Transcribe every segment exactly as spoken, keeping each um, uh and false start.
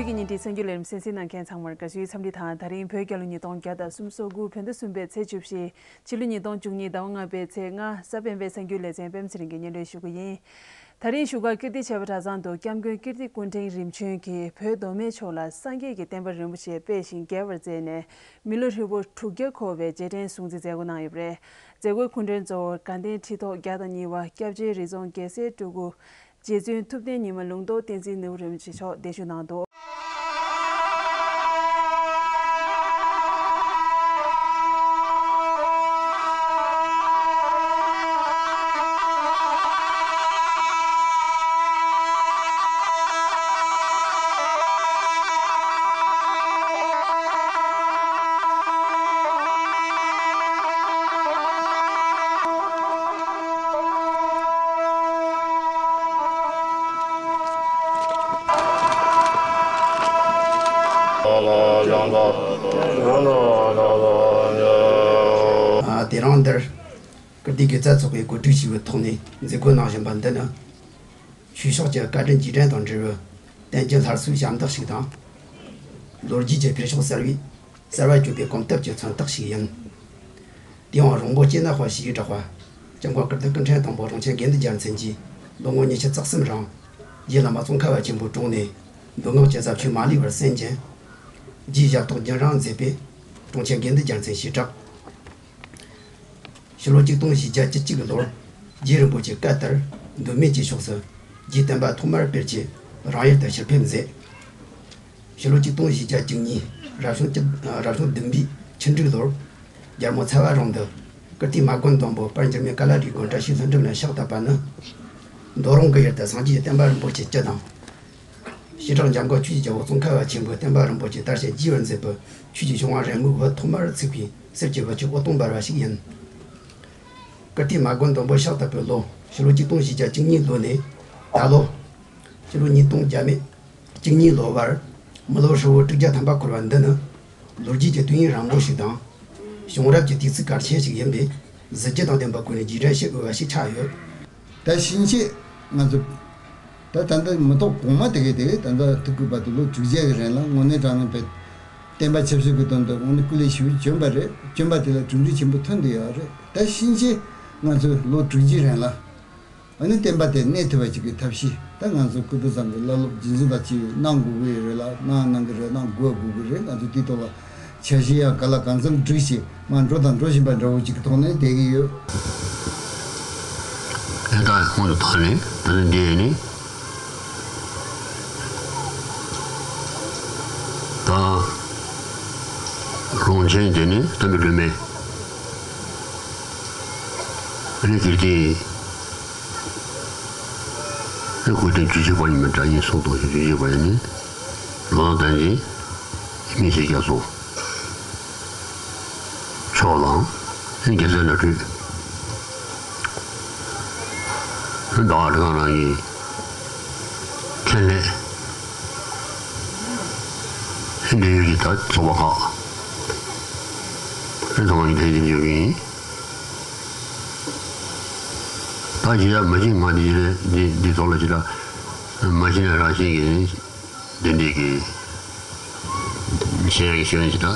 གི་ཉིན་དེའི་གསར་འགྱུར་ལས་རིམ་གསན་གཟིགས་གནང་མཁན་ཚང་མར་དགའ་བསུའི་འཚམས་འདྲི་དང་། ད་རིང་བོད་རྒྱལ་ལོ་ཉིས་སྟོང་བརྒྱ་དང་སུམ་ཅུ་སོ་དགུ་བོད་ཟླ་གསུམ་པའི་ཚེས་བཅུ་བཞི། ཕྱི་ལོ་ཉིས་སྟོང་བཅུ་གཉིས་ཟླ་བ་ལྔ་པའི་ཚེས་ལྔ། གཟའ་སྤེན་པའི་གསར་འགྱུར་ལེ་ཚན་པད་མ་ཚེ་རིང་གིས་སྙན་སྒྲོན་ཞུ་གི་ཡིན། ད་རིང་བཞུགས་སྒར་ཀིརྟི་བྱེས་པ་གྲྭ་ཚང་དུ་སྐྱབས་མགོན་ཀིརྟི་སྐུ་ཕྲེང་རིམ་བྱོན་གྱིས་བོད་མདོ་སྨད་ཕྱོགས་ལ་སངས་རྒྱས་ཀྱི་བསྟན་པ་རིན་པོ་ཆེ་སྤེལ་ཞིང་རྒྱས་པར་མཛད་ནས། མི་ལོ་ཧྲིལ་པོ་དྲུག་བརྒྱ་འཁོར་བའི་རྗེས་དྲན་སྲུང་བརྩི་མཛད་སྒོ་གནང་ཡོད་པ་རེད། མཛད་སྒོའི་སྐུ་མགྲོན་གཙོ་བོར་དགའ་ལྡན་ཁྲི་ཐོག་བརྒྱ་དང་གཉིས་པ་སྐྱབས་རྗེ་རི་རྫོང་རྒྱལ་སྲས་སྤྲུལ་སྐུ། རྗེ་བཙུན་ཐུབ་བསྟན་ཉི་མ་ལུང་རྟོགས་བསྟན་འཛིན་ནོར་བུ་རིན་པོ་ཆེ་མཆོག་གདན་ཞུ་གནང་འདུག། དེ་རིང་འདིར་ཀིརྟི་དགེ་རྩ་ཚོགས་པའི་གོ་སྒྲིག་ཞུས་པའི་ཐོག་ནས་མཛད་སྒོ་གནང་བཞིན་པ་འདི་ནི། ཆོས་ཕྱོགས་ཀྱི་བཀའ་དྲིན་རྗེས་དྲན་དང་འབྲེལ་བའི་བསྟན་རྒྱུན་སླར་གསོའི་ཞབས་འདེགས་ཤིག་དང་། ལོ་རྒྱུས་ཀྱི་འཕེལ་ཕྱོགས་གསར་བས་གསར་བ་གཅོད་པའི་གོམ་སྟབས་ཀྱི་མཚོན་རྟགས་ཤིག་ཡིན། དེའང་རོང་པོ་སྤྱི་ནག་པ་ཞེས་གྲགས་པ། སྐྱབས་མགོན་ཀིརྟི་སྐུ་ཕྲེང་དང་པོ་རོང་ཆེན་དགེ་འདུན་རྒྱལ་མཚན་གྱིས་ལོ་ངོ་ཉི་ཤུ་རྩ་གསུམ་རིང་། རྗེ་བླ་མ་ཙོང་ཁ་པ་ཆེན་པོའི་དྲུང་ནས་མདོ་སྔགས་ཀྱི་ཟབ་ཆོས་མ་ལུས་པར་གསན་ཅིང་། རྗེའི་ཞབས་ཏོག་རྒྱུན་རིང་མཛད་པས་རོང་ཆེན་དགེ་འདུན་རྒྱལ་མཚན་ཞེས་གྲགས། ཕྱི་ལོ་ཆིག་སྟོང་བཞི་བརྒྱ་བཅུ་གཅིག་ལོར་རྗེ་རིན་པོ་ཆེ་བཀའ་ལྟར་མདོ་སྨད་ཀྱི་ཕྱོགས་སུ་རྗེའི་བསྟན་པ་ཐོག་མར་སྤེལ་ཆེད་རང་ཡུལ་དུ་ཕྱིར་ཕེབས་མཛད། ཕྱི་ལོ་ཆིག་སྟོང་བཞི་བརྒྱ་བཅུ་གཉིས་རབ་བྱུང་བཅུ་རབ་བྱུང་བདུན་པའི་ཆུ་འབྲུག་ལོར་རྒྱལ་མོ་ཚ་བ་རོང་དུ་ཀིརྟིའི་མ་དགོན་བདག་པོ་དཔལ་འགྱུར་མེད་ཀ་ལ་རིའི་དགོན་བཀྲ་ཤིས་ལྷུན་གྲུབ་ལ་ཕྱག་བཏབ་པ་ནི། མདོ་རོང་གི་ཡུལ་དུ་སངས་རྒྱས་ཀྱི་བསྟན་པ་རིན་པོ་ཆེ་བཅུ་དང་། བྱེ་བྲག་འཇམ་མགོན་ཆོས་ཀྱི་རྒྱལ་པོ་ཙོང་ཁ་པ་ཆེན་པོས་བསྟན་པ་རིན་པོ་ཆེ་དར་ཞིང་རྒྱས་པར་མཛད་པའི་ཆོས་ཀྱི་བྱུང་བ་རིང་མོའི་བོད་ཐོག་མར་ཚུགས་པའི་གསེར་གྱི་བུ་ཆུ་ཨོ་སྟོང་འབར་བ་ཞིག་ཡིན། ཀིརྟིའི་མ་དགོན་བདག་པོ་ཕྱག་བཏབ་པའི་ལོ་ཕྱི་ལོ་ཆིག་སྟོང་བཞི་བརྒྱ་བཅུ་གཉིས་ལོ་ནས་ད་ལོ་ཕྱི་ལོ་ཉིས་སྟོང་བརྒྱ་མེད་བཅུ་གཉིས་ལོ་བར་མི་ལོ་ཧྲིལ་བོ་དྲུག་བརྒྱ་ཐམ་པ་འཁོར་བ་འདི་ནི་ལོ་རྒྱུས་ཀྱི་དུས་ཡུན་རིང་པོ་ཞིག་དང་། བྱུང་རབས་ཀྱི་དུས་ཚིགས་གལ་ཆེན་ཞིག་ཡིན་པས་གཟི་བརྗིད་དང་ལྡན་པའི་སྒོ་ནས་རྗེས་དྲན་བྱེད་དགོས་པ་ཞིག་ཆགས་ཡོད། ད་ཕྱིན་ཆད་ང་ཚོ་ད་ད་ལྟ་མི་ཐོག་གོང་མ་དེ་གས་དེ་ད་ལྟ་ཐུག་གི་བར་དུ་ལོ་དྲུག་བརྒྱ་གི་རིང་ལ་དངོས་གནས་དྲང་གནས་བོད་བསྟན་པ་ཆབ་སྲིད་ཀྱི་དོན་དུ་དངོས་གནས་སྐུ་ལས་ཞེ་པོ་བསྐྱོན་པ་རེད། བསྐྱོན་པ་དེ་ལ་གྲུབ་འབྲས་ཆེན་པོ་ཐོན་བསྡད་ཡོད་རེད། ད་ཕྱིན་ཆད་ང་ཚོས་ལོ་དྲུག་ཅུའི་རིང་ལ་ཨ་ནི་བསྟན་པ་དེ་གནས་ཐུབ་པ་ཅིག་གི་ཐབས་ཤེས་ད་ང་ཚོ་སྐུ་ཕྲེང་ཚང་གི་བླ་སློབ་རྗེ་བཙུན་དང་བཅས་པས་གནང་དགོས་ཀྱི་རེད་ལ། གནང་གནང་གི་རེད། གནང་དགོས་དགོས་ཀྱི་རེད། ང་ཚོ་དེའི་ཐོག་ལ་འཆར་གཞི་ཡང་ག་ལ་གང་འཚམ་བསྒྲིགས་བྱས་མར་འགྲོ་དང་འགྲོ་བཞིན་པ་འདྲ་བོ་ཅིག་གི་ཐོག་ནས་བསྡད་ཀྱི་ཡོད། ཨེ་ད་སྔོན་དུ་བཏང་ནས་ད་ནི་འདི་ནི་ད་རོང་ཆེན་འདི་ནི་ད་མི་ལུས་མེད། ཨ་ནི་དེར་དེ་ཨེ་ཁུ་དེ་རྒྱུད་གཅིག་པ་ཡིན་མིན་འདྲ་ཡིན་གསུངས་འདུག་རྒྱུད་གཅིག་པ་ཡིན་ནི་ལོ་ན་ད་ནི་མི་ཞིག་རྒྱ་སོང་། ཕྱོགས་ལའང་རྒྱལ་སྲས་ལ་སྤྲུལ། ཟླ་བ་རི་སྒང་རང་གི་ཁེ་ལས་འབྲེལ་ཡོད་ཀྱི་ད་ཚོགས་པ་ཁག་རི་ཚང་མ་ཡིན་ཕན་ཚུན་ཡོད་ཀྱི་ཡིན། ད་ཡི་ཡ་མ་གཞི་ང་འདི་ཡི་རེད། འདི་འདི་ཚོགས་ལ་ཅི་ད་མ་གཞི་ནས་རང་བཞིན་གྱི་འདི་འདྲའི་གི་ཤེས་ཡག་ཤེས་ཡོན་ཞིག་དང་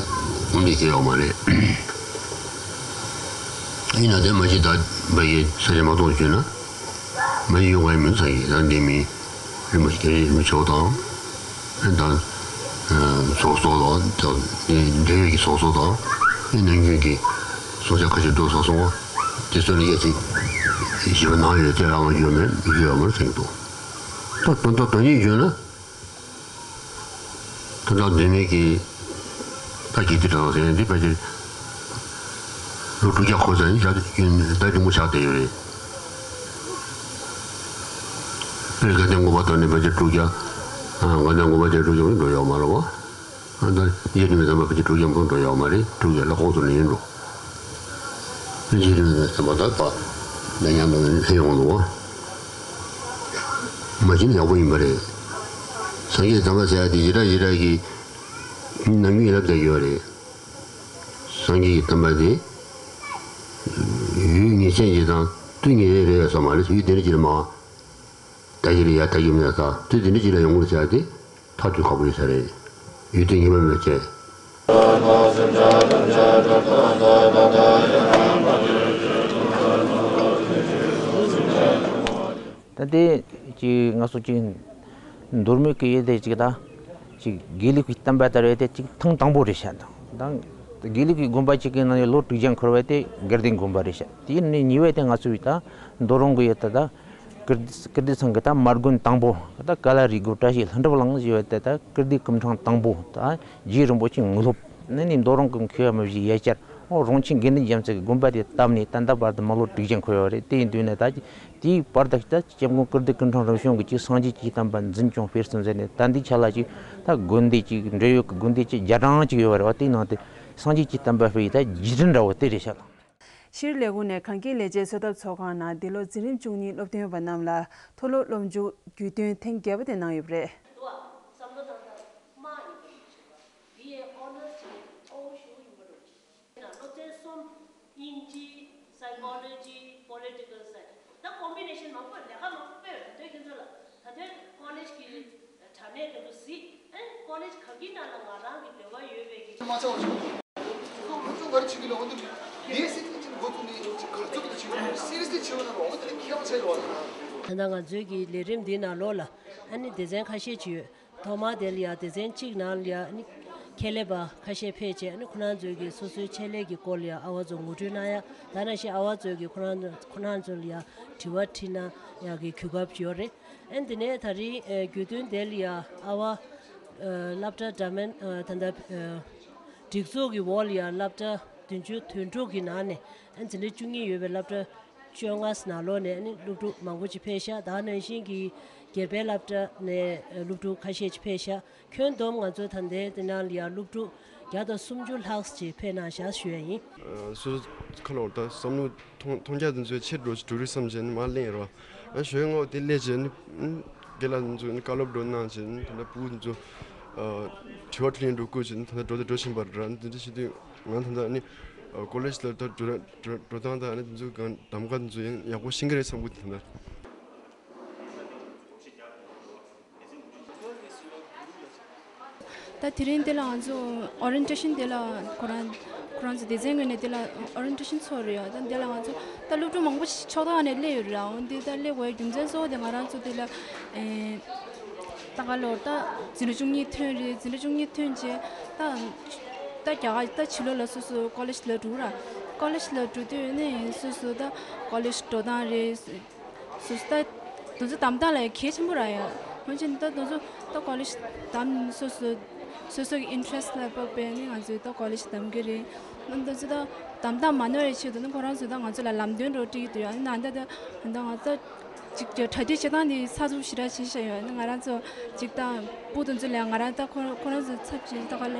དངོས་གནས་ཤེས་ཡོག་མ་རེད། ཡིན་ན་དེ་མ་གཞི་ད་བ་ཡི་ས་ཆ་མ་གཏོགས་བྱོས་ན་མ་གཞི་ཡོང་བ་ཡིན་མིན་ཚང་གི་ད་འདི་མི་རིན་པོ་ཆེ་རིན་པོ་ཆེ་དང་དང་ཚོགས་གཙོ་དང་འབྲེལ་ཡོད་ཀྱི་ཚོགས་གཙོ་དང་ནམ་རྒྱུན་གྱི་ཚོགས་བཅར་ཁ་ཤས་འགྲོ་ཚར་སོང་བ་དེ་ཚོ་ལ་ཡ་ཅིག་ཞིབ་པ་གནང་ཡོད་དེ་རང་ལ་ཡོད་མེད་མི་ཤེས་ཡོད་མ་རེད་ཟེར་གྱི་འདུག་ད་དོན་དག་དོན་སྙིང་བརྗོད་ན། ད་ལྟ་འདི་མེད་ཀྱི་ད་གི་དེ་དྲང་ཟེར་འདི་ཕལ་ཆེར་ལོ་དྲུག་བརྒྱ་འཁོར་ཟེར་ནི་ཞག་ད་རིང་མོ་ཆགས་བསྡད་ཡོད་རེད། དཔེར་དགའ་ལྡན་དགོན་པ་དང་ནི་ཕལ་ཆེར་དྲུག་བརྒྱ། དགའ་ལྡན་དགོན་པ་དེ་དྲུག་བརྒྱ་མ་འགྲོ་ཡོད་མ་རེད་བ། ཨ་ད་རྗེ་དྲི་མེད་དམ་པ་ཕལ་ཆེར་དྲུག་བརྒྱ་མ་འགྲོ་ཡོད་མ་རེད། དྲུག་བརྒྱ་ལ་ཁོང་ཚོ་ནས་ཡིན་འགྲོ། རྗེ་དྲི་མེད་དམ་པ་ད་པ་ལ་ཉམས་ལ་ཕན་ཡོང་འདུག་བ། མ་བྱིན་ཡག་པོ་ཡིན་པ་རེད། སངས་རྒྱས་དམ་པ་ཟེར་ཡ་དེ་ཡི་ར་ཡི་ར་གི་ནམ་རྒྱུན་ལབ་བསྡད་ཡོད་རེད། སངས་རྒྱས་ཀྱི་བསྟན་པ་དེ་ཡུལ་ངེས་ཅན་ཞིག་དང་དུས་ངེས་རེ་རེ་ཡོད་ས་མ་རེད། ཡུལ་དེ་འདྲ་ཅིག་ལ་མ་ད་ཡི་རེ་ཡ་ད་ཡི་མེད་ས་དུས་དེ་འདྲ་ཅིག་ལ་ཡོང་གི་རེད་ཟེར་ཏེ། ཐག་གཅོད་ཁག་པོ་ཡོད་ས་རེད། ཡུལ་དེ་ཉི་མ་མེད་པ་བྱས། ད་དེ་ཅིག་ང་ཚོ་ཅིག་མདོ་སྨད་ཀྱི་ཡུལ་དེ་ཅིག་ད་ཅིག་དགེ་ལུགས་ཀྱི་བསྟན་པ་དར་བའི་དེ་ཅིག་ཐེངས་དང་པོ་རེད་ཤག། ད་དགེ་ལུགས་ཀྱི་དགོན་པ་གཅིག་གི་ནང་ནས་ལོ་དྲུག་ཅུ་འཁོར་བ་དེ་དགེ་ལྡན་དགོན་པ་རེད་ཤག། དེ་ནས་གཉིས་པ་དེ་ང་ཚོའི་ད་མདོ་རོང་གི་ཡུལ་དེ་ད་ཀིརྟི་ཀིརྟི་ཚང་གི་ད་མ་དགོན་དང་པོ་ད་ཀ་ལ་རི་སྒོ་བཀྲ་ཤིས་ལྷུན་གྲུབ་གླིང་ཞེས་པ་དེ་ད་ཀིརྟི་སྐུ་ཕྲེང་དང་པོ་ད་རྗེ་རིན་པོ་ཆེ་ངོ་ལོག་ནས་ནི་མདོ་རོང་གི་མཁས་པ་མི་བཞི་ཡ་གྱལ་ཨོ་རོང་ཆེན་དགེ་འདུན་རྒྱལ་མཚན་གྱི་དགོན་པ་དེ་བཏབ་ནས་ད་ལྟ་བར་དུ་མི་ལོ་དྲུག་ཅུ་འཁོར་ཡོད་རེད། དེ་ཡིན་དུས་ནས་ད་དེའི་བར་དུ་ད་སྐྱབས་མགོན་ཀིརྟི་སྐུ་ཕྲེང་རིམ་བྱོན་གྱི་ཅིག་སངས་རྒྱས་ཀྱི་བསྟན་པ་འཛིན་སྐྱོང་སྤེལ་གསུམ་མཛད་ནས་ད་འདི་ཆ་ལ་ཅིག་ད་དགོན་སྡེ་ཅིག་འབྲེལ་ཡོད་ཀྱི་དགོན་སྡེ་ཅིག་བརྒྱ་གྲངས་ཅིག་ཡོད་པ་རེད་བ། དེའི་ནང་དུ་སངས་རྒྱས་ཀྱི་བསྟན་པ་སྤེལ་ཡི་ད་རྗེས་དྲན་འདྲ་བོ་དེ་རེད་ཤག། ལགས། ཕྱིར་ལས་ཁུངས་ནས་གངས་སྐྱིད་ལས་བྱེད་གསོལ་ཐབ་ཚོགས་ཁང་ནང་འདི་ལོ་འཛིན་རིམ་བཅུ་གཉིས་སློབ་ཐོན་པ་རྣམས་ལ་མཐོ་སློབ་སློབ་འཇུག་རྒྱུས་སྟོན་ཐེངས་བརྒྱད་པ་དེ་གནང་ཡོད་པ་རེད། འདུག་བསམ་བློ་བཏང་སྟངས་དམའ་ཡིན་པ་ཞིག་བྱེད་པ། བི་ཨེ་ཨོ་ནར་སི་ཅིག་ཡིན་ཨོ་ཞུ་ཡིན་པ་འགྲོ་ཅིག་ཡིན་ན་སློབ་ཚན་གསུམ། དབྱིན་ཇི། Psychology། Political Science། ད་ཀོམ་བི་ནེ་ཤན་མང་པོ་ལས་ཀ་མང་པོ་སྤེལ་ད་ལྟ་ཁྱེད་ཚོ་ལ་ད་ལྟ་ཀོ་ལེཇ་གི་དྲ་གནས་དེ་ཚོ་གཟིགས་ཨེ་ཀོ་ལེཇ་ག་གི་ནང་ལ་ང་རང་གི་འདོད་པ་ཡོད་པའི་གི་མ་ཚང་བ་བྱུང་། ཁོ་མི་ཚོ་ག་རེ་བྱེད་ཀྱི་ལ་འོ་དེ་ངའི་སྲིད་དོན་ཅིག་འགོ་བཙུགས་ནས་ཅིག་ག་ཚོད་ཀྱི་བྱེད་ཀྱི་ལ་སི་རི་ཡས་ལི་བྱེད་པ་ན་འོ་དེ་ལ་ཁྱད་པར་ཆེ་རེད་བ། ད་ལྟ་ང་ཚོའི་གི་ལས་རིམ་འདི་ནང་ལོགས་ལ་ཨ་ནི་སྡེ་ཚན་ཁ་ཤས་ཅིག་ཡོད། ཐོག་མར་དེ་ལ་ཡ་སྡེ་ཚན་གཅིག་ནང་ལ་ཡ་ཨ་ནི་ཁྱད་ལས་པ་ཁ་ཤས་ཕེབས་བྱས་ཨ་ནི་ཁོ་རང་ཚོའི་གི་སོ་སོའི་ཆེད་ལས་ཀྱི་སྐོར་ལ་ཡ་ཨ་བ་ཚོ་ངོ་སྤྲོད་གནང་ཡ་ད་ནང་བཞིན་ཨ་བ་ཚོའི་གི་ཁོ་རང་ཁོ་རང་ཚོ་ལ་ཡ་དྲི་བ་དྲིས་ན་ཡ་གི་གོ་སྐབས་ཡོད་རེད། ཨ་ནི་དེ་ནས་ད་རིང་ཨ་རྒྱུས་སྟོན་དེ་ལ་ཡ་ཨ་བ་ཨ་སློབ་གྲྭ་འདྲ་མིན་ཨ་ད་ལྟ་ཨ་སྒྲིག་འཛུགས་ཀྱི་འོག་ལ་ཡ་སློབ་གྲྭ་བདུན་ཅུ་དོན་དྲུག་གི་ནང་ནས་ཨ་འཛིན་གྲྭ་བཅུ་གཉིས་ཡོད་པའི་སློབ་གྲྭ་བཅོ་ལྔ་ནང་ལོགས་ནས་ཨ་ནི་སློབ་ཕྲུག་མང་པོ་ཅིག་ཕེབས་ཤག་ད་ནང་བཞིན་གྱི་སྒེར་པའི་སློབ་གྲྭ་ནས་ཨ་སློབ་ཕྲུག་ཁ་ཤས་ཅིག་ཕེབས་ཤག་ཁྱོན་བསྡོམས་ང་ཚོ་ད་ལྟའི་དེ་ནང་ལ་ཡ་སློབ་ཕྲུག་བརྒྱ་དང་སུམ་ཅུ་ལྷག་ཅིག་ཕེབས་གནང་ཤག་ཞུ་ཡ་ཡིན། ཨ་སོ་སོ་ཁ་ལོ་ད་བསམ་བློ་མཐོང་མཐོང་རྒྱ་དེ་ཚོའི་ཆེར་འགྲོ་འགྲོ་རིགས་བསམ་བྱས་ནས་མར་གླེང་ཡིན་རོགས། ཨ་ཞོའི་ངོ་དེ་སླེབས་བྱས་ནི་ཨ་དགེ་ལགས་ཚོ་ནི་བཀའ་སློབ་འགྲོ་གནང་བྱས་ནི་ད་ལྟ་བུ་ཚོ་ཨ་དྲི་བ་དྲིས་ལན་འགྲོ་བསྐུལ་བྱས་ནི་ད་ལྟ་འགྲོ་དེ་འགྲོ་བཞིན་པ་རེད་འདི་འདྲ་བྱེད་དུས་ང་ད་ལྟ་ནི་ཨ་ཀོ་ལེཇ་ལ་ད་འགྲོ་འགྲོ་འགྲོ་སྟངས་དང་ནི་དེ་ཚོ་གང་གདམ་ག་དེ་ཚོ་ཡང་ཡག་པོ་ཤེས་ཀྱི་རེད་བསམ་གི་འདུག་ད་ལྟ། ད་དེ་རིང་འདི་ལ་ང་ཚོ་ཨོ་རི་ཡེན་ཊེ་ཤན་འདི་ལ་ཁོ་རང་ཁོ་རང་ཚོ་སྡེ་ཚན་ངོས་ནས་འདི་ལ་ཨོ་རི་ཡེན་ཊེ་ཤན་ཚོགས་རེད་ཡ། ད་འདི་ལ་ང་ཚོ་ད་སློབ་ཕྲུག་མང་པོ་ཞིག་ཕྱོགས་མཐའ་ནས་སླེབས་ཡོད་རེད་ཡ། འོ་འདི་ད་སླེབས་དགོས་རྒྱུ་མཚན་གཙོ་བོ་དེ་ང་རང་ཚོ་འདི་ལ་ཨེ་ད་ག་ལོར་ད་འཛིན་གྲྭ་བཅུ་གཉིས་ཐོན་རེད། འཛིན་གྲྭ་བཅུ་གཉིས་ཐོན་རྗེས་ད་ད་རྒྱ་གར་ད་ཕྱི་ལོགས་ལ་སོ་སོ་ཀོ་ལེཇ་ལ་འགྲོ་ར། ཀོ་ལེཇ་ལ་འགྲོ་དུས་ནི་སོ་སོ་ད་ཀོ་ལེཇ་འགྲོ་སྟངས་རེད། སོ་སོ་ད་དེ་ཚོ་གདམ་སྟངས་ལ་གལ་ཆེན་པོ་རག་ཡ། འོན་ཀྱང་ད་དེ་ཚོ་ད་ཀོ་ལེཇ་གདམ་སོ་སོ་སོ་སོ་གི་ཨིན་ཊེ་རེ་སི་ཊི་ལ་དཔག་པའི་ནི་ང་ཚོས་ད་ཀོ་ལེཇ་གདམ་གི་རེད། ཨ་དེ་ཚོ་ད་གདམ་སྟངས་མ་ནོར་བའི་ཆེད་དུ་ནི་ཁོ་རང་ཚོས་ད་ང་ཚོ་ལ་ལམ་སྟོན་འདྲ་བོ་སྤྲད་ཀྱི་འདུག་ཡ། ཨ་ད་ད་ད་ང་ཚོ་ཅིག་གྲ་སྒྲིག་བྱེད་སྟངས་འདི་ཚགས་ཚུད་ཞེ་དྲག་བྱས་བཞག་ཡོད། ཨ་ང་རང་ཚོ་ཅིག་ད་སྤུ་དེ་ཚོ་ལ་ང་རང་ད་ཁོ་ཁོ་རང་ཚོ་ཚབ་བྱས་ད་ག་ལ་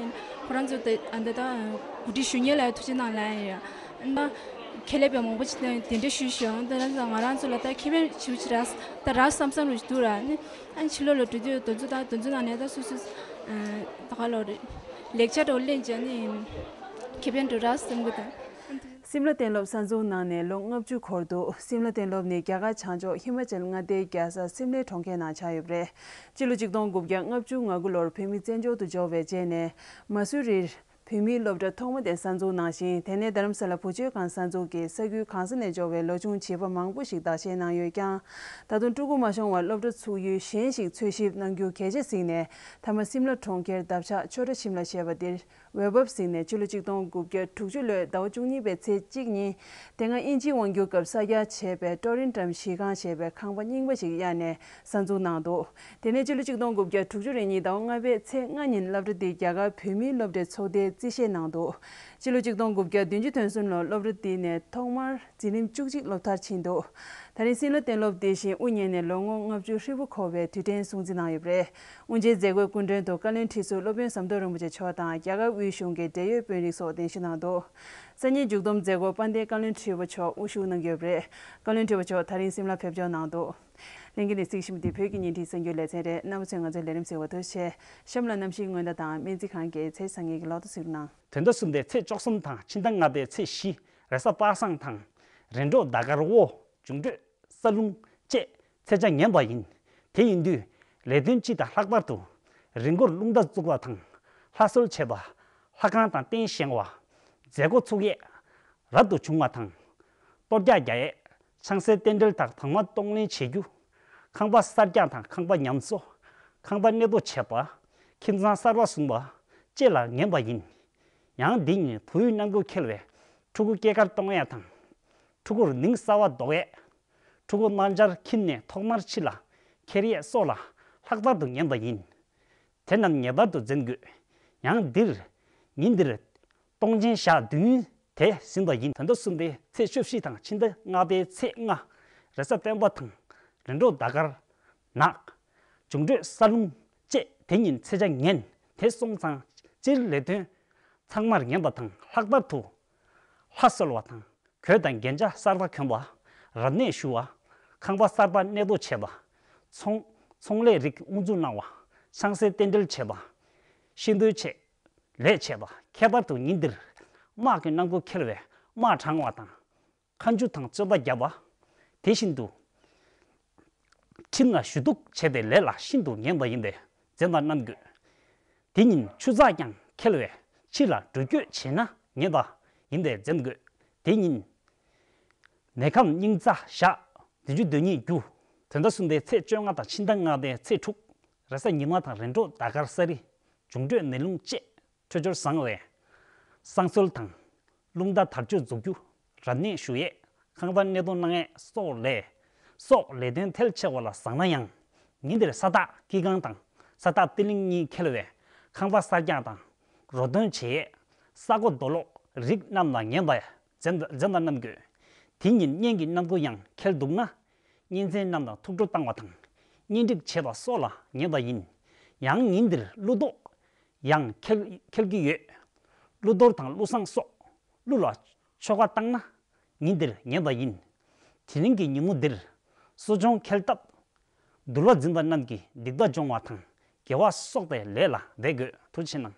ཁོ་རང་ཚོ་ད་ཨ་ད་ད་གོ་སྒྲིག་ཞུ་མཁན་ལ་ཐུགས་རྗེ་གནང་ལབ་ཡ་ཡོད། ཨ་ཁྱད་ལས་པའི་མང་པོ་ཅིག་དང་གདན་འདྲེན་ཞུས་ཤིང་ད་ང་རང་ཚོ་ལ་ད་ཁེ་ཕན་ཞུ་ཅི་ར་ད་ར་བསམ་བསམ་རུ་འདུག་ར། ནི་ཨ་ཕྱི་ལོགས་ལ་འགྲོ་དུས་དེ་ཚོ་ད་དེ་ཚོ་ནང་ནས་ད་སོ་སོ་ད་ག་ལོ་རེད་ལེག་ཅར་འདྲ་བོ་གླེང་བྱས་ནི་ཁེ་ཕན་འགྲོ་ར་བསམ་གི་འདུག་སིམ་ལ་གཏན་སློབ་གསར་འཛུགས་གནང་ནས་ལོ་ལྔ་བཅུ་འཁོར་འདུག་སིམ་ལ་གཏན་སློབ་ནི་རྒྱ་གར་བྱང་ཕྱོགས་ཧི་མ་ཅལ་མངའ་སྡེའི་རྒྱལ་ས་སིམ་ལའི་གྲོང་ཁྱེར་ནང་ཆགས་ཡོད་པ་རེད། སྤྱི་ལོ་ཆིག་སྟོང་དགུ་བརྒྱ་ལྔ་བཅུ་ང་དགུ་ལོར་བོད་མི་བཙན་བྱོལ་དུ་འབྱོར་བའི་རྗེས་ནས་མ་སུ་རིར་བོད་མིའི་སློབ་གྲྭ་ཐོག་མ་དེ་གསར་འཛུགས་གནང་ཞིང་། དེ་ནས་རྡ་རམ་ས་ལ་བུ་བཅོལ་ཁང་གསར་འཛུགས་ཀྱིས་ས་ཁུལ་གང་ས་ནས་འབྱོར་བའི་ལོ་ཆུང་བྱིས་པ་མང་པོ་ཞིག་བདག་གཞས་གནང་ཡོད་ཀྱང་། ད་དུང་སྤྲུལ་སྐུ་མ་བྱུང་བར་སློབ་གྲྭ་ཚུགས་ཡུལ་གཞན་ཞིག་འཚོལ་ཞིབ་གནང་རྒྱུ་གལ་ཆེ་གཟིགས་ནས་མཐའ་མ་སིམ་ལ་གྲོང་ཁྱེར་འདབས་ཆགས་ཆོ་ཊ་ཤིམ་ལ་ཞེས་པ་འདིར་འོས་བབས་གཟིགས་ནས་ཕྱི་ལོ་ཆིག་སྟོང་དགུ་བརྒྱ་དྲུག་ཅུ་ལོའི་ཟླ་བ་བཅུ་གཉིས་པའི་ཚེས་གཅིག་ཉིན་དེ་སྔ་དབྱིན་ཇིའི་དབང་སྒྱུར་སྐབས་གསར་རྒྱག་བྱས་པའི་ཀྲོ་རིན་ཀྲམ་གཞིས་ཁང་ཞེས་པའི་ཁང་པ་རྙིང་པ་ཞིག་གཡར་ནས་གསར་འཛུགས་གནང་འདུག་དེ་ནས་ཕྱི་ལོ་ཆིག་སྟོང་དགུ་བརྒྱ་དྲུག་ཅུ་རེ་གཉིས་ཟླ་བ་ལྔ་པའི་ཚེས་ལྔ་ཉིན་སློབ་གྲྭ་འདི་རྒྱ་གར་བོད་མིའི་སློབ་གྲྭའི་ཚོགས་སྡེས་རྩིས་བཞེས་གནང་འདུག་ཕྱི་ལོ་ཆིག་སྟོང་དགུ་བརྒྱ་བདུན་ཅུ་དོན་གསུམ་ལོར་སློབ་གྲྭ་འདི་ནས་ཐོག་མར་འཛིན་རིམ་བཅུ་གཅིག་སློབ་མཐར་ཕྱིན་འདུག་ད་རིང་སིམ་ལ་གཏན་སློབ་འདི་བཞིན་དབུ་བརྙེས་ནས་ལོ་ངོ་ལྔ་བཅུ་ཧྲིལ་པོ་འཁོར་བའི་དུས་དྲན་སྲུང་བརྩི་གནང་ཡོད་པ་རེད། དབུ་འབྱེད་མཛད་སྒོའི་སྐུ་མགྲོན་དུ་བཀའ་བློན་ཁྲི་ཟུར་སློབ་དཔོན་ཟམ་གདོང་རིན་པོ་ཆེ་མཆོག་དང་རྒྱ་གར་དབུས་གཞུང་གི་འབྲེལ་ཡོད་དཔོན་རིགས་སོགས་གདན་ཞུ་གནང་འདུག་གསར་རྙིང་མཇུག་བསྡོམས་མཛད་སྒོར་དཔལ་ལྡན་བཀའ་བློན་ཁྲི་པ་མཆོག་དབུ་བཞུགས་གནང་གི་ཡོད་པ་རེད། བཀའ་བློན་ཁྲི་པ་མཆོག་ད་རིང་སིམ་ལ་ཕེབས་འབྱོར་གནང་འདུག་ལྷན་རྒྱས་ནས་གཟིགས་བཞིན་པ་འདི་བོད་ཀྱི་བརྙན་འཕྲིན་གསར་འགྱུར་ལེ་ཚན་རེད། རྣམ་པ་ཚོས་ང་ཚོའི་ལས་རིམ་གཟིགས་པར་ཐུགས་རྗེ་ཆེ། གཤམ་ལ་གནམ་གཤིས་སྔོན་བརྡ་དང་སྨན་རྩིས་ཁང་གི་ཚེས་གསར་རྙིང་གི་ལོ་ཐོ་གཟིགས་རོགས་གནང་། དོན་དག་གསུམ་དེ་ཚེས་བཅུ་གསུམ་དང་ཕྱི་ཟླ་ལྔ་པའི་ཚེས་བཞི། རེས་གཟའ་པ་སངས་དང་། རེས་འགྲོགས་ཟླ་སྐར་འོ། འབྱུང་འཕྲོད་ས་རླུང་བཅས་ཚེས་ཆ་ངན་པ་ཡིན། དེ་ཡིན་དུས་ལས་དོན་སྤྱི་དང་ལྷག་པར་དུ་ རི་མགོར་རླུང་རྟ་བཙུགས་པ་དང་། ལྷ་གསོལ་བྱེད་པ། ལྷ་ཁང་དང་རྟེན་བཞེངས་པ། མཛད་སྒོ་ཚུགས་ཡས་རབ་ཏུ་བྱུང་བ་དང་། གཏོར་རྒྱག་རྒྱག་ཡས། ཆང་སའི་རྟེན་འབྲེལ་དང་དྭངས་མ་གཏོང་ལེན་བྱེད་རྒྱུ། ཁང་པ་གསར་རྒྱག་དང་ཁང་པ་ཉམས་གསོ། ཁང་པ་གནས་སྡོད་བྱེད་པ། ཁྱིམ་ཚང་གསར་པ་བཟུང་བ་བཅས་ལ་ངན་པ་ཡིན། ཡང་འདི་ཉིད་བོད་ཡུལ་རྣམ་དགུ་འཁེལ་བའི་ཕྲུ་གུ་སྐྱེས་སྐར་གཏོང་ཡས་དང་། ཕྲུ་གུར་ནིང་གསར་པ་འདོགས་ཡས། ཕྲུ་གུ་སྨན་སྦྱར་ཁྱིམ་ནས་ཐོག་མར་ཕྱི་ལ་འཁྱེར་ཡས་སོགས་ལ་ལྷག་པར་དུ་ངན་པ་ཡིན། དེ་རྣམས་ངེས་པར་དུ་འཛེམ་དགོས། ཡང་འདིར། ཉིན་འདིར། སྟོང་ཆེན་ཞག་བདུན་དེ་ཟིན་པ་ཡིན། དོན་དུ་གསུམ་པའི་ཚེས་བཅུ་བཞི་དང་ཕྱི་ཟླ་ལྔ་པའི་ཚེས་ལྔ། རེས་གཟའ་སྤེན་པ་དང་། རེས་འགྲོགས་ཟླ་སྐར། ནག་འབྱུང་འཕྲོད་ས་རླུང་བཅས་དེ་ཉིན་ཚེས་ཆ་ངན་དེ་སོང་ཙང་སྤྱིར་ལས་དོན་ཚང་མར་ངན་པ་དང་ལྷག་པར་དུ། ལྷ་གསོལ་བ་དང་། གོས་དང་རྒྱན་ཆ་གསར་པ་གྱོན་པ། རབ་གནས་ཞུ་བ། ཁང་པ་གསར་པ་གནས་སྡོད་བྱེད་པ། ཚོང་ཚོང་ལས་རིགས་དབུ་འཛུགས་གནང་བ། ཆང་སའི་རྟེན་འབྲེལ་བྱེད་པ། ཤིང་རྡོའི་ཆེད་ལས་བྱེད་པ། ཁྱད་པར་དུ་ཉིན་འདིར་དམག་གི་རྣམ་འགྱུར་འཁྱེར་བའི་དམག་དྲངས་པ་དང་། མཁའ་འགྱུར་དང་རྩོད་པ་བརྒྱབ་པ། དེ་བཞིན་དུ། ཁྲིམས་ལ་ཞུ་གཏུག་བྱས་པའི་ལས་ལ་ཤིན་ཏུ་ངན་པ་ཡིན་པས་འཛེམ་པར་གནང་དགོས། དེ་ཉིན་ཆུ་ཚགས་ཀྱང་འཁེལ་བས་ཕྱི་ལ་འགྲུལ་སྐྱོད་བྱས་ན་ངན་པ་ཡིན་པས་འཛེམ་དགོས། དེ་ཉིན་ནད་ཁམས་སྙིང་རྩ་ཞག་བདུན་ཅུ་དོན་གཉིས་རྒྱུ། དོན་ཟླ་གསུམ་པའི་ཚེས་བཅོ་ལྔ་དང་ཕྱི་ཟླ་ལྔ་པའི་ཚེས་དྲུག། རེས་གཟའ་ཉི་མ་དང་རེས་འགྲོགས་ཟླ་སྐར་གསལ་རི། འབྱུང་འཕྲོད་ནད་རླུང་བཅས། འཕྲོད་སྦྱོར་བཟང་བས། བསང་གསོལ་དང་། རླུང་རྟ་དར་ལྕོག་འཛུགས་རྒྱུ། རབ་གནས་ཞུ་ཡས། ཁང་པ་གནས་སྡོད་གནང་ཡས་སོགས་ལས། སོགས་ལས་དོན་ཐལ་ཆེ་བ་ལ་བཟང་ན་ཡང་། ཉིན་དེར་ས་བདག་སྐྱིད་ཁང་དང་ས་བདག་སྟེ་གླིང་གཉིས་འཁེལ་བས་ཁང་པ་གསར་རྒྱག་དང་། རོ་སྟོན་བྱེད་ཡས། ས་སྒོ་རྡོ་སློག་རིགས་རྣམས་ལ་ངན་པ་འཛེམ་འཛེམ་པར་གནང་དགོས། དེ་ཉིན་གཉེན་གྱི་རྣམ་འགྱུར་ཡང་འཁེལ་འདུག་ན། གཉེན་ཚན་རྣམས་དང་ཐུགས་སྤྲོ་བཏང་བ་དང་། གཉེན་སྒྲིག་བྱེད་པ་སོགས་ལ་ངན་པ་ཡིན། ཡང་ཉིན་འདིར་ཀླུ་རྡོག་ཡང་འཁེལ་འཁེལ་གྱི་ཡོད། ཀླུ་གཏོར་དང་ཀླུ་བསང་སོགས་ཀླུ་ལ་ཆོ་ག་བཏང་ན་ཉིན་འདིར་ངན་པ་ཡིན། དེ་རིང་གི་ཉིན་མོ་འདིར་གསོ་སྦྱོང་འཁེལ་སྟབས། འདུལ་བ་འཛིན་པ་རྣམས་ཀྱིས་སྡིག་པ་སྦྱོང་བ་དང་དགེ་བ་གསོག་པའི་ལས་ལ་འབད་དགོས། ཐུགས་རྗེ་གནང་།